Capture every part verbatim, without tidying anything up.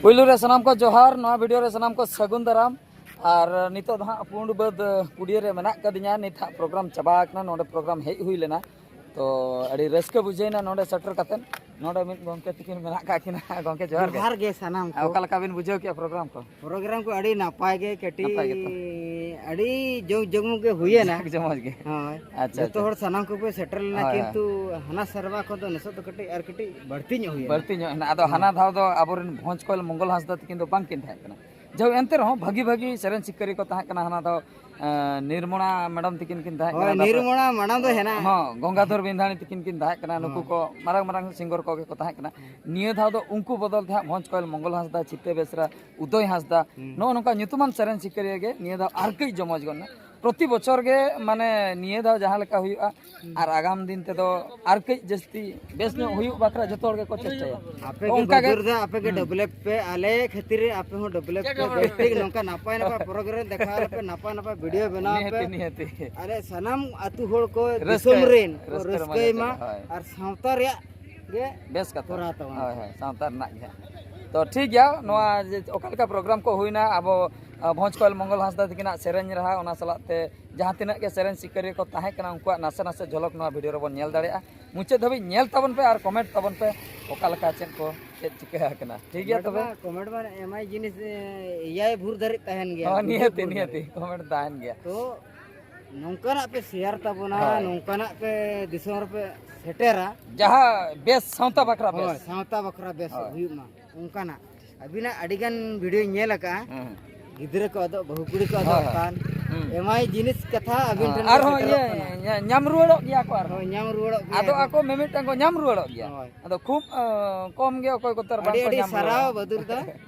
ᱯᱩᱭᱞᱩ ᱨᱮ ᱥᱟᱱᱟᱢ ᱠᱚ ᱡᱚᱦᱟᱨ, ᱱᱚᱣᱟ ᱵᱷᱤᱰᱤᱭᱳ ᱨᱮ ᱥᱟᱱᱟᱢ ᱠᱚ ᱥᱟᱹᱜᱩᱱ ᱫᱟᱨᱟᱢ᱾ ᱟᱨ ᱱᱤᱛᱚᱜ ᱫᱚ ᱦᱟᱸᱜ ᱯᱩᱸᱰ ᱵᱟᱹᱫᱽ ᱠᱩᱲᱤᱭᱟᱹ ᱨᱮ ᱢᱮᱱᱟᱜ ᱠᱟᱫᱤᱧᱟ᱾ ᱱᱤᱛ ᱦᱟᱸᱜ ᱯᱨᱳᱜᱨᱟᱢ ᱪᱟᱵᱟ ᱟᱠᱟᱱᱟ, ᱱᱚᱰᱮ ᱯᱨᱳᱜᱨᱟᱢ ᱦᱮᱡ ᱦᱩᱭ ᱞᱮᱱᱟ᱾ ᱛᱚ ᱟᱹᱰᱤ ᱨᱟᱹᱥᱠᱟᱹ ᱵᱩᱡᱷᱟᱹᱣᱱᱟ ᱱᱚᱰᱮ ᱥᱮᱴᱮᱨ ᱠᱟᱛᱮᱫ᱾ ᱱᱚᱰᱮ ᱢᱤᱫ ᱜᱚᱢᱠᱮ ᱛᱤᱠᱤᱱ ᱢᱮᱱᱟᱜ ᱠᱟᱜ ᱠᱤᱱᱟ᱾ ᱜᱚᱢᱠᱮ ᱡᱚᱦᱟᱨ ᱜᱮ᱾ ᱡᱚᱦᱟᱨ ᱜᱮ ᱥᱟᱱᱟᱢ ᱠᱚ᱾ ᱚᱠᱟ ᱞᱮᱠᱟ ᱵᱤᱱ ᱵᱩᱡᱷᱟᱹᱣ ᱠᱮᱜᱼᱟ ᱯᱨᱳᱜᱨᱟᱢ ᱠᱚ? ᱯᱨᱳᱜᱨᱟᱢ ᱠᱚ ᱟᱹᱰᱤ ᱱᱟᱯᱟᱭ ᱜᱮ, ᱠᱟᱹᱴᱤᱡ ᱱᱟᱯᱟᱭ ᱜᱮᱛᱚ? ᱟᱹᱰᱤ ᱡᱚᱢ ᱡᱚᱢᱚᱠ ᱜᱮ ᱦᱩᱭᱮᱱᱟ᱾ ᱡᱚᱢᱚᱡ ᱜᱮ᱾ ᱦᱳᱭ᱾ ᱟᱪᱪᱷᱟ, ᱡᱚᱛᱚ ᱟᱪᱪᱷᱟ᱾ ᱦᱚᱲ ᱥᱟᱱᱟᱢ ᱠᱚᱠᱚ ᱥᱮᱴᱮᱨ ᱞᱮᱱᱟ, ᱦᱳᱭ, ᱦᱳᱭ᱾ ᱠᱤᱱᱛᱩ ᱦᱟᱱᱟ ᱥᱮᱨᱢᱟ ᱠᱷᱚᱱ ᱫᱚ ᱱᱤᱛᱚᱜ ᱫᱚ ᱠᱟᱹᱴᱤᱡ ᱟᱨ ᱠᱟᱹᱴᱤᱡ ᱵᱟᱹᱲᱛᱤ ᱧᱚᱜ ᱦᱩᱭᱮᱱᱟ᱾ ᱵᱟᱹᱲᱛᱤ ᱧᱚᱜ ᱦᱮᱱᱟᱜ᱾ ᱟᱫᱚ ᱦᱮᱸ᱾ ᱦᱟᱱᱟ ᱫᱷᱟᱣ ᱫᱚ ᱟᱵᱚᱨᱮᱱ ᱵᱷᱚᱸᱡᱽ ᱠᱚᱭᱮᱞ ᱢᱚᱝᱜᱚᱞ ᱦᱟᱸᱥᱫᱟ ᱛᱟᱹᱠᱤᱱ ᱫᱚ ᱵᱟᱝᱠᱤᱱ ᱛᱟᱦᱮᱸ ᱠᱟᱱᱟ᱾ ᱡᱟᱭᱦᱳᱠ, ᱮᱱᱛᱮ ᱨᱮᱦᱚᱸ ᱵᱷᱟᱹᱜᱤ ᱵᱷᱟᱹᱜᱤ ᱥᱮᱨᱮᱧ ᱥᱤᱠᱟᱹᱨᱤᱭᱟᱹ ᱠᱚ ᱛᱟᱦᱮᱸ ᱠᱟᱱᱟ ᱦᱟᱱᱟ ᱫᱷᱟᱣ᱾ ᱮᱸ, ᱱᱤᱨᱢᱚᱬᱟ ᱢᱮᱰᱟᱢ ᱛᱟᱹᱠᱤᱱ ᱠᱤᱱ ᱛᱟᱦᱮᱸ ᱦᱳᱭ, ᱠᱟᱱᱟ, ᱛᱟᱨᱯᱚᱨ ᱱᱤᱨᱢᱚᱬᱟ ᱢᱮᱰᱟᱢ ᱫᱚ ᱦᱮᱱᱟᱜᱼᱟ᱾ ᱦᱚᱸ, ᱜᱚᱝᱜᱟᱫᱷᱚᱨ ᱵᱤᱸᱫᱷᱟᱬᱤ ᱛᱟᱹᱠᱤᱱ ᱠᱤᱱ ᱛᱟᱦᱮᱸ ᱠᱟᱱᱟ, ᱱᱩᱠᱩ ᱦᱚᱸ᱾ ᱠᱚ ᱢᱟᱨᱟᱝ ᱢᱟᱨᱟᱝ ᱥᱤᱝᱜᱚᱨ ᱠᱚᱜᱮ ᱠᱚ ᱛᱟᱦᱮᱸ ᱠᱟᱱᱟ᱾ ᱦᱩᱸ᱾ ᱱᱤᱭᱟᱹ ᱫᱷᱟᱣ ᱫᱚ ᱩᱱᱠᱩ ᱵᱚᱫᱚᱞ ᱛᱮ ᱦᱟᱸᱜ ᱵᱷᱚᱸᱡᱽ ᱠᱚᱭᱮᱞ ᱢᱚᱝᱜᱚᱞ ᱦᱟᱸᱥᱫᱟ, ᱪᱷᱤᱛᱟᱹ ᱵᱮᱥᱨᱟ, ᱦᱩᱸ᱾ ᱱᱚᱜᱼᱚ ᱱᱚᱝᱠᱟ ᱧᱩᱛᱩᱢᱟᱱ ᱥᱮᱨᱮᱧ ᱥᱤᱠᱟᱹᱨᱤᱭᱟᱹ ᱜᱮ ᱱᱤᱭᱟᱹ ᱫᱷᱟᱣ ᱟᱨ ᱠᱟᱹᱡ ᱡᱚᱢᱚᱡᱽ ᱜᱚᱫ ᱮᱱᱟ᱾ ᱯᱨᱚᱛᱤ ᱵᱚᱪᱷᱚᱨ ᱜᱮ, ᱢᱟᱱᱮ, ᱱᱤᱭᱟᱹ ᱫᱷᱟᱣ ᱡᱟᱦᱟᱸ ᱞᱮᱠᱟ ᱦᱩᱭᱩᱜᱼᱟ, ᱦᱩᱸ᱾ ᱟᱨ ᱟᱜᱟᱢ ᱫᱤᱱ ᱛᱮᱫᱚ ᱟᱨ ᱠᱟᱹᱡ ᱡᱟᱹᱥᱛᱤ ᱵᱮᱥ ᱧᱚᱜ ᱦᱩᱭᱩᱜ ᱵᱟᱠᱷᱨᱟ ᱡᱚᱛᱚ ᱦᱚᱲ ᱜᱮᱠᱚ ᱪᱮᱥᱴᱟᱭᱟ᱾ ᱟᱯᱮ ᱜᱮ ᱚᱱᱠᱟ ᱜᱮ ᱵᱟᱹᱫᱩᱨ ᱫᱟ, ᱟᱯᱮ ᱜᱮ ᱦᱩᱸ᱾ ᱰᱮᱵᱷᱞᱚᱯ ᱯᱮ, ᱟᱞᱮ ᱠᱷᱟᱹᱛᱤᱨ ᱨᱮ ᱟᱯᱮ ᱦᱚᱸ ᱰᱮᱵᱷᱞᱚᱯ ᱯᱮ, ᱵᱮᱥ ᱴᱷᱤᱠ ᱱᱚᱝᱠᱟ ᱱᱟᱯᱟᱭ ᱱᱟᱯᱟᱭ ᱯᱨᱳᱜᱨᱟᱢ ᱫᱮᱠᱷᱟᱣ ᱟᱞᱮ ᱯᱮ, ᱱᱟᱯᱟᱭ ᱱᱟᱯᱟᱭ ᱵᱷᱤᱰᱤᱭᱳ ᱵᱮᱱᱟᱣ ᱯᱮ᱾ ᱱᱤᱦᱟᱹᱛᱤ, ᱱᱤᱦᱟᱹᱛᱤ᱾ ᱟᱞᱮ ᱥᱟᱱᱟᱢ ᱟᱹᱛᱩ ᱦᱚᱲ ᱠᱚ, ᱨᱟᱹᱥᱠᱟᱹ, ᱫᱤᱥᱚᱢ ᱨᱮᱱ ᱠᱚ ᱨᱟᱹᱥᱠᱟᱹ ᱨᱟᱹᱥᱠᱟᱹᱭ ᱨᱚᱢᱚᱡᱽ ᱢᱟ ᱠᱟᱛᱮ, ᱦᱳᱭ᱾ ᱟᱨ ᱥᱟᱶᱛᱟ ᱨᱮᱭᱟᱜ ᱜᱮ ᱵᱮᱥ ᱠᱟᱛᱷᱟ᱾ ᱠᱚᱨᱟᱣ ᱛᱟᱵᱚᱱ ᱦᱳᱭ, ᱯᱮ᱾ ᱦᱳᱭ, ᱥᱟᱶᱛᱟ ᱨᱮᱱᱟᱜ ᱜᱮ ᱦᱟᱸᱜ᱾ ᱛᱚ, ᱴᱷᱤᱠ ᱜᱮᱭᱟ, ᱱᱚᱣᱟ ᱡᱮ ᱚᱠᱟ ᱞᱮᱠᱟ ᱯᱨᱳᱜᱨᱟᱢ ᱠᱚ ᱦᱩᱭᱱᱟ, ᱟᱵᱚ, ᱟ, ᱵᱷᱚᱸᱡᱽ ᱠᱚᱭᱮᱞ ᱢᱚᱝᱜᱚᱞ ᱦᱟᱸᱥᱫᱟ ᱛᱟᱹᱠᱤᱱᱟᱜ ᱥᱮᱨᱮᱧ ᱨᱟᱦᱟ, ᱚᱱᱟ ᱥᱟᱞᱟᱜ ᱛᱮ ᱡᱟᱦᱟᱸ ᱛᱤᱱᱟᱹᱜ ᱜᱮ ᱥᱮᱨᱮᱧ ᱥᱤᱠᱟᱹᱨᱤᱭᱟᱹ ᱠᱚ ᱛᱟᱦᱮᱸ ᱠᱟᱱᱟ, ᱩᱱᱠᱩᱣᱟᱜ ᱱᱟᱥᱮ ᱱᱟᱥᱮ ᱡᱷᱚᱞᱚᱠ ᱱᱚᱣᱟ ᱵᱷᱤᱰᱤᱭᱳ ᱨᱮᱵᱚᱱ ᱧᱮᱞ ᱫᱟᱲᱮᱭᱟᱜᱼᱟ᱾ ᱢᱩᱪᱟᱹᱫ ᱫᱷᱟᱹᱵᱤᱡ ᱧᱮᱞ ᱛᱟᱵᱚᱱ ᱯᱮ ᱟᱨ ᱠᱚᱢᱮᱱᱴ ᱛᱟᱵᱚᱱ ᱯᱮ, ᱚᱠᱟ ᱞᱮᱠᱟ ᱪᱮᱫ ᱠᱚ ᱪᱮᱫ ᱪᱤᱠᱟᱹ ᱟᱠᱟᱱᱟ᱾ ᱴᱷᱤᱠ ᱜᱮᱭᱟ ᱠᱚᱢᱮᱱᱴ ᱛᱚᱵᱮ? ᱢᱟ, ᱠᱚᱢᱮᱱᱴ ᱢᱟ ᱮᱢ ᱟᱭ ᱡᱤᱱᱤᱥ, ᱮ, ᱮᱭᱟᱭ ᱵᱷᱳᱨ ᱫᱷᱟᱹᱨᱤᱡ ᱛᱟᱦᱮᱱ ᱜᱮᱭᱟ, ᱦᱚᱸ, ᱵᱩᱡᱷᱟᱹᱣ ᱱᱤᱦᱟᱹᱛᱤ, ᱵᱷᱳᱨ ᱱᱤᱦᱟᱹᱛᱤ, ᱫᱷᱟᱹᱨᱤᱡ᱾ ᱠᱚᱢᱮᱱᱴ ᱛᱟᱦᱮᱱ ᱜᱮᱭᱟ᱾ ᱛᱚ, ᱱᱚᱝᱠᱟᱱᱟᱜ ᱯᱮ ᱥᱮᱭᱟᱨ ᱛᱟᱵᱚᱱᱟ, ᱦᱳᱭ᱾ ᱱᱚᱝᱠᱟᱱᱟᱜ ᱯᱮ ᱫᱤᱥᱚᱢ ᱨᱮᱯᱮ ᱥᱮᱴᱮᱨᱟ᱾ ᱡᱟᱦᱟᱸ ᱵᱮᱥ ᱥᱟᱶᱛᱟ ᱵᱟᱠᱷᱨᱟ ᱵᱮᱥ᱾ ᱦᱳᱭ, ᱥᱟᱶᱛᱟ ᱵᱟᱠᱷᱨᱟ ᱵᱮᱥ ᱦᱳᱭ᱾ ᱦᱩᱭᱩᱜ ᱢᱟ᱾ ᱚᱱᱠᱟᱱᱟᱜ ᱟᱹᱵᱤᱱᱟᱜ ᱟᱹᱰᱤᱜᱟᱱ ᱵᱷᱤᱰᱤᱭᱳᱧ ᱧᱮᱞ ᱟᱠᱟᱫᱼᱟ᱾ ᱦᱮᱸ᱾ ᱜᱤᱫᱽᱨᱟᱹ ᱠᱚ ᱟᱫᱚᱜ, ᱵᱟᱹᱦᱩ ᱠᱩᱲᱤ ᱠᱚ ᱟᱫᱚᱜ ᱦᱳᱭ, ᱦᱳᱭ᱾ ᱠᱟᱱ᱾ ᱦᱩᱸ᱾ ᱮᱢ ᱟᱭ ᱡᱤᱱᱤᱥ ᱠᱟᱛᱷᱟ ᱟᱹᱵᱤᱱ ᱦᱮᱸ, ᱴᱷᱮᱱ ᱟᱨᱦᱚᱸ ᱥᱮᱴᱮᱨᱚᱜ ᱤᱭᱟᱹ ᱠᱟᱱᱟ᱾ ᱧᱟ-, ᱧᱟᱢ ᱨᱩᱣᱟᱹᱲᱚᱜ ᱜᱮᱭᱟ ᱠᱚ ᱟᱨᱦᱚᱸ᱾ ᱦᱳᱭ, ᱧᱟᱢ ᱨᱩᱣᱟᱹᱲᱚᱜ ᱜᱮᱭᱟ ᱟᱫᱚ ᱠᱚ᱾ ᱟᱠᱚ ᱢᱤᱢᱤᱫᱴᱟᱝ ᱠᱚ ᱧᱟᱢ ᱨᱩᱣᱟᱹᱲᱚᱜ ᱜᱮᱭᱟ᱾ ᱦᱳᱭ᱾ ᱟᱫᱚ ᱠᱷᱩᱵ, ᱟᱸ, ᱠᱚᱢ ᱜᱮ ᱚᱠᱚᱭ ᱠᱚᱛᱮ ᱟᱹᱰᱤ ᱵᱟᱝ ᱠᱚ ᱟᱹᱰᱤ ᱧᱟᱢ ᱥᱟᱨᱦᱟᱣ ᱨᱩᱣᱟᱹᱲᱚᱜᱼᱟ᱾ ᱵᱟᱫᱩᱨ ᱫᱟ᱾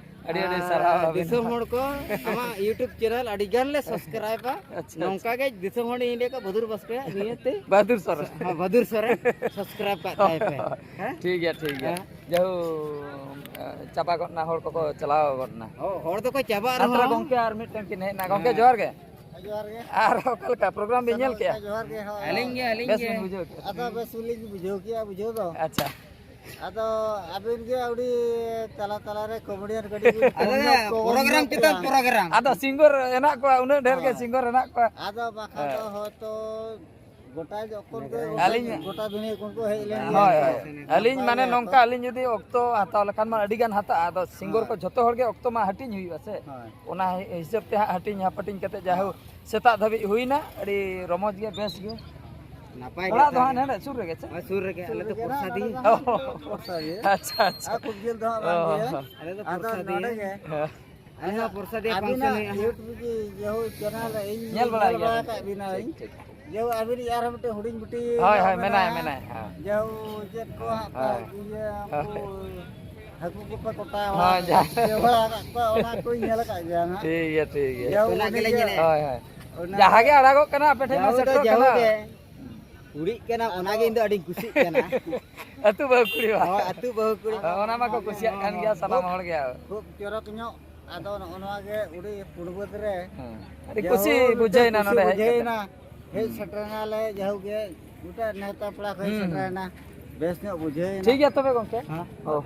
ᱟᱹᱰᱤ ᱟᱹᱰᱤ ᱟᱨ ᱥᱟᱨᱦᱟᱣ ᱟᱹᱵᱤᱱ ᱫᱤᱥᱚᱢ ᱦᱚᱸ᱾ ᱦᱚᱲ ᱠᱚ, ᱟᱢᱟᱜ YouTube ᱪᱮᱱᱮᱞ ᱟᱹᱰᱤ ᱜᱟᱱ ᱞᱮ ᱥᱟᱵᱥᱠᱨᱟᱭᱵᱟ᱾ ᱟᱪᱪᱷᱟ, ᱱᱚᱝᱠᱟ ᱟᱪᱪᱷᱟ᱾ ᱜᱮ ᱫᱤᱥᱚᱢ ᱦᱚᱲ ᱤᱧ ᱞᱟᱹᱭ ᱠᱚᱣᱟ ᱵᱟᱫᱩᱨ ᱵᱟᱥᱠᱮᱭᱟᱜ ᱱᱤᱭᱟᱹᱛᱮ᱾ ᱵᱟᱫᱩᱨ ᱥᱚᱨᱮᱱ᱾ ᱦᱮᱸ, ᱵᱟᱫᱩᱨ ᱥᱚᱨᱮᱱ ᱥᱟᱵᱥᱠᱨᱟᱭᱤᱵ ᱠᱟᱜ ᱛᱟᱭ ᱯᱮ᱾ ᱦᱮᱸ? ᱴᱷᱤᱠ ᱜᱮᱭᱟ, ᱴᱷᱤᱠ ᱜᱮᱭᱟ᱾ ᱦᱮᱸ? ᱡᱟᱦᱳ, ᱪᱟᱵᱟ ᱜᱚᱫ ᱱᱟ, ᱦᱚᱲ ᱠᱚᱠᱚ ᱪᱟᱞᱟᱣ ᱜᱚᱫ ᱱᱟ᱾ ᱦᱚ-, ᱦᱚᱲ ᱫᱚᱠᱚ ᱪᱟᱵᱟᱜ ᱟᱨ ᱛᱷᱚᱲᱟ ᱨᱮᱦᱚᱸ᱾ ᱜᱚᱝᱠᱮ ᱟᱨ ᱢᱤᱫᱴᱮᱱ ᱠᱤᱱ ᱦᱮᱡ ᱮᱱᱟ᱾ ᱜᱚᱝᱠᱮ, ᱦᱮᱸ᱾ ᱡᱚᱦᱟᱨ ᱜᱮ᱾ ᱡᱚᱦᱟᱨ ᱜᱮ᱾ ᱟᱨ ᱚᱠᱟ ᱞᱮᱠᱟ ᱯᱨᱳᱜᱨᱟᱢ ᱵᱤᱱ ᱧᱮᱞ ᱠᱮᱜᱼᱟ? ᱡᱚᱦᱟᱨ ᱜᱮ, ᱦᱳᱭ᱾ ᱟᱹᱞᱤᱧ ᱜᱮ, ᱟᱹᱞᱤᱧ ᱵᱮᱥ ᱜᱮ᱾ ᱵᱤᱱ ᱵᱩᱡᱷᱟᱹᱣ ᱠᱮᱜᱼᱟ? ᱟᱫᱚ ᱵᱮᱥ ᱞᱤᱧ ᱵᱩᱡᱷᱟᱹᱣ ᱠᱮᱜᱼᱟ, ᱵᱩᱡᱷᱟᱹᱣ ᱫᱚ᱾ ᱟᱪᱪᱷᱟ᱾ ᱟᱫᱚ ᱟᱹᱵᱤᱱ ᱜᱮ ᱟᱹᱣᱲᱤ ᱛᱟᱞᱟ ᱛᱟᱞᱟ ᱨᱮ ᱠᱚᱢᱮᱰᱤᱭᱟᱱ ᱠᱟᱹᱴᱤᱡ ᱵᱤᱱ ᱟᱫᱚ ᱠᱚᱢ ᱧᱚᱜ ᱯᱨᱳᱜᱨᱟᱢ ᱠᱚᱢ ᱧᱚᱜ ᱪᱮᱛᱟᱱ ᱠᱮᱭᱟ᱾ ᱯᱨᱳᱜᱨᱟᱢ᱾ ᱟᱫᱚ ᱥᱤᱝᱜᱚᱨ ᱦᱮᱱᱟᱜ ᱠᱚᱣᱟ, ᱩᱱᱟᱹᱜ ᱰᱷᱮᱨ ᱜᱮ ᱦᱮᱸ᱾ ᱥᱤᱝᱜᱚᱨ ᱦᱮᱱᱟᱜ ᱠᱚᱣᱟ᱾ ᱟᱫᱚ ᱵᱟᱠᱷᱟᱱ ᱫᱚ ᱦᱮᱸ᱾ ᱦᱚᱭᱛᱚ ᱜᱚᱴᱟ ᱡᱚᱠᱷᱚᱱ ᱠᱚ ᱟᱹᱞᱤᱧ ᱜᱚᱴᱟ ᱫᱩᱱᱤᱭᱟᱹ ᱠᱷᱚᱱ ᱠᱚ ᱦᱮᱡ ᱞᱮᱱ ᱜᱮᱭᱟ᱾ ᱦᱳᱭ, ᱦᱳᱭ᱾ ᱟᱹᱞᱤᱧ ᱱᱟᱯᱟᱭ ᱢᱟᱱᱮ ᱜᱮᱭᱟ ᱱᱚᱝᱠᱟ, ᱛᱚ᱾ ᱟᱹᱞᱤᱧ ᱡᱩᱫᱤ ᱚᱠᱛᱚ ᱦᱟᱛᱟᱣ ᱞᱮᱠᱷᱟᱱ ᱢᱟ ᱟᱹᱰᱤ ᱜᱟᱱ ᱦᱟᱛᱟᱜᱼᱟ, ᱟᱫᱚ ᱥᱤᱝᱜᱚᱨ ᱠᱚ ᱦᱳᱭ᱾ ᱡᱷᱚᱛᱚ ᱦᱚᱲ ᱜᱮ ᱚᱠᱛᱚ ᱢᱟ ᱦᱟᱹᱴᱤᱧ ᱦᱩᱭᱩᱜᱼᱟ ᱥᱮ᱾ ᱦᱳᱭ᱾ ᱚᱱᱟ ᱦᱤᱥᱟᱹᱵ ᱛᱮ ᱦᱟᱸᱜ ᱦᱟᱹᱴᱤᱧ ᱦᱟᱯᱟᱴᱤᱧ ᱠᱟᱛᱮ ᱡᱟᱭᱦᱳᱠ ᱥᱮᱛᱟᱜ ᱫᱷᱟᱹᱵᱤᱡ ᱦᱩᱭᱱᱟ, ᱟᱹᱰᱤ ᱨᱚᱢᱚᱡᱽ ᱜᱮ, ᱵᱮᱥ ᱜᱮ᱾ ᱱᱟᱯᱟᱭ ᱚᱲᱟᱜ ᱫᱚ ᱠᱟᱛᱷᱟ᱾ ᱦᱟᱸᱜ ᱱᱚᱰᱮ ᱥᱩᱨ ᱨᱮᱜᱮ ᱥᱮ? ᱦᱳᱭ, ᱥᱩᱨ ᱨᱮᱜᱮ, ᱟᱞᱮ ᱫᱚ ᱯᱚᱨᱥᱟᱫᱤ᱾ ᱚ, ᱯᱚᱨᱥᱟᱫᱤ᱾ ᱟᱪᱪᱷᱟ, ᱟᱪᱪᱷᱟ᱾ ᱟᱨ ᱠᱷᱩᱵ ᱡᱷᱟᱹᱞ ᱫᱚ ᱦᱟᱸᱜ ᱵᱟᱝ ᱚ᱾ ᱜᱮ᱾ ᱟᱞᱮ ᱫᱚ ᱟᱫᱚ ᱯᱚᱨᱥᱟᱫᱤ᱾ ᱱᱚᱰᱮ ᱜᱮ᱾ ᱦᱮᱸ᱾ ᱟᱹᱞᱤᱧ ᱦᱚᱸ ᱯᱚᱨᱥᱟᱫᱤ ᱟᱹᱵᱤᱱᱟᱜ function ᱦᱩᱭᱩᱜᱼᱟ᱾ YouTube ᱜᱮ ᱡᱮᱦᱳ channel ᱨᱮ ᱤᱧ ᱧᱮᱞ ᱵᱟᱲᱟᱭ ᱧᱮᱞ ᱵᱟᱲᱟ ᱜᱮᱭᱟᱞᱤᱧ᱾ ᱟᱠᱟᱫ ᱵᱤᱱᱟᱹᱧ᱾ ᱴᱷᱤᱠ, ᱴᱷᱤᱠ᱾ ᱡᱮᱦᱳ ᱟᱹᱵᱤᱱᱤᱡ ᱟᱨᱦᱚᱸ ᱢᱤᱫᱴᱮᱱ ᱦᱩᱰᱤᱧ ᱵᱤᱴᱤ ᱦᱳᱭ, ᱦᱚᱸ ᱦᱳᱭ, ᱢᱮᱱᱟᱭ, ᱢᱮᱱᱟᱭᱟ᱾ ᱢᱮᱱᱟᱭ, ᱦᱮᱸ᱾ ᱡᱮᱦᱳ ᱪᱮᱫ ᱠᱚ ᱦᱟᱸᱜ ᱦᱳᱭ᱾ ᱤᱭᱟᱹ ᱩᱱᱠᱩ ᱦᱳᱭ᱾ ᱦᱟᱹᱠᱩ ᱠᱚᱯᱮ ᱠᱚᱴᱟ ᱦᱳᱭ, ᱡᱟ- ᱤᱭᱟᱹ ᱵᱟᱲᱟ ᱟᱠᱟᱫ ᱠᱚᱣᱟ, ᱚᱱᱟ ᱠᱚᱧ ᱧᱮᱞ ᱟᱠᱟᱫ ᱜᱮᱭᱟ ᱦᱟᱸᱜ᱾ ᱴᱷᱤᱠ ᱜᱮᱭᱟ, ᱴᱷᱤᱠ ᱜᱮᱭᱟ᱾ ᱡᱮᱦᱳ ᱚᱱᱟ ᱩᱱᱤ ᱜᱮᱞᱮ ᱜᱮ ᱧᱮᱞᱮᱫᱼᱟ᱾ ᱦᱳᱭ, ᱦᱳᱭ᱾ ᱚᱱᱟ ᱡᱟᱦᱟᱸ ᱜᱮ ᱜᱮ ᱟᱲᱟᱜᱚᱜ ᱠᱟᱱᱟ, ᱟᱯᱮ ᱴᱷᱮᱱ ᱢᱟ ᱡᱮᱦᱳ ᱫᱚ ᱥᱮᱴᱮᱨᱚᱜ ᱡᱮᱦᱳ ᱠᱟᱱᱟ᱾ ᱜᱮ᱾ ᱠᱩᱲᱤᱫ ᱠᱟᱱᱟ, ᱚᱱᱟᱜᱮ ᱤᱧ ᱫᱚ ᱟᱹᱰᱤᱧ ᱠᱩᱥᱤᱜ ᱠᱟᱱᱟ᱾ ᱟᱹᱛᱩ ᱵᱟᱹᱦᱩ ᱠᱩᱲᱤ ᱵᱟ᱾ ᱦᱳᱭ, ᱟᱹᱛᱩ ᱵᱟᱹᱦᱩ ᱠᱩᱲᱤ᱾ ᱦᱳᱭ, ᱚᱱᱟ ᱢᱟᱠᱚ ᱠᱩᱥᱤᱭᱟᱜ ᱠᱟᱱ ᱜᱮᱭᱟ ᱥᱟᱱᱟᱢ ᱠᱷᱩᱵ, ᱦᱚᱲ ᱜᱮ᱾ ᱠᱷᱩᱵ ᱪᱚᱨᱚᱠ ᱧᱚᱜ, ᱟᱫᱚ ᱱᱚᱜᱼᱚ ᱱᱚᱣᱟ ᱜᱮ ᱟᱹᱰᱤ ᱯᱩᱲᱵᱟᱹᱫ ᱨᱮ ᱦᱮᱸ, ᱟᱹᱰᱤ ᱡᱮᱦᱳ ᱠᱩᱥᱤ ᱢᱤᱫᱴᱮᱱ ᱵᱩᱡᱷᱟᱹᱣᱮᱱᱟ ᱠᱩᱥᱤ ᱱᱚᱰᱮ ᱦᱮᱡ ᱠᱟᱛᱮ᱾ ᱵᱩᱡᱷᱟᱹᱣᱮᱱᱟ᱾ ᱦᱮᱡ ᱦᱩᱸ᱾ ᱥᱮᱴᱮᱨᱮᱱᱟᱞᱮ, ᱡᱟᱭᱦᱳᱠ ᱜᱮ, ᱜᱚᱴᱟ ᱱᱮᱣᱛᱟ ᱯᱮᱲᱟ ᱠᱚ ᱦᱮᱡ ᱦᱩᱸ, ᱦᱩᱸ᱾ ᱥᱮᱴᱮᱨᱮᱱᱟ, ᱵᱮᱥ ᱧᱚᱜ ᱵᱩᱡᱷᱟᱹᱣᱮᱱᱟ᱾ ᱴᱷᱤᱠ ᱜᱮᱭᱟ ᱛᱚᱵᱮ ᱜᱚᱢᱠᱮ᱾ ᱦᱮᱸ᱾ ᱦᱳᱭ᱾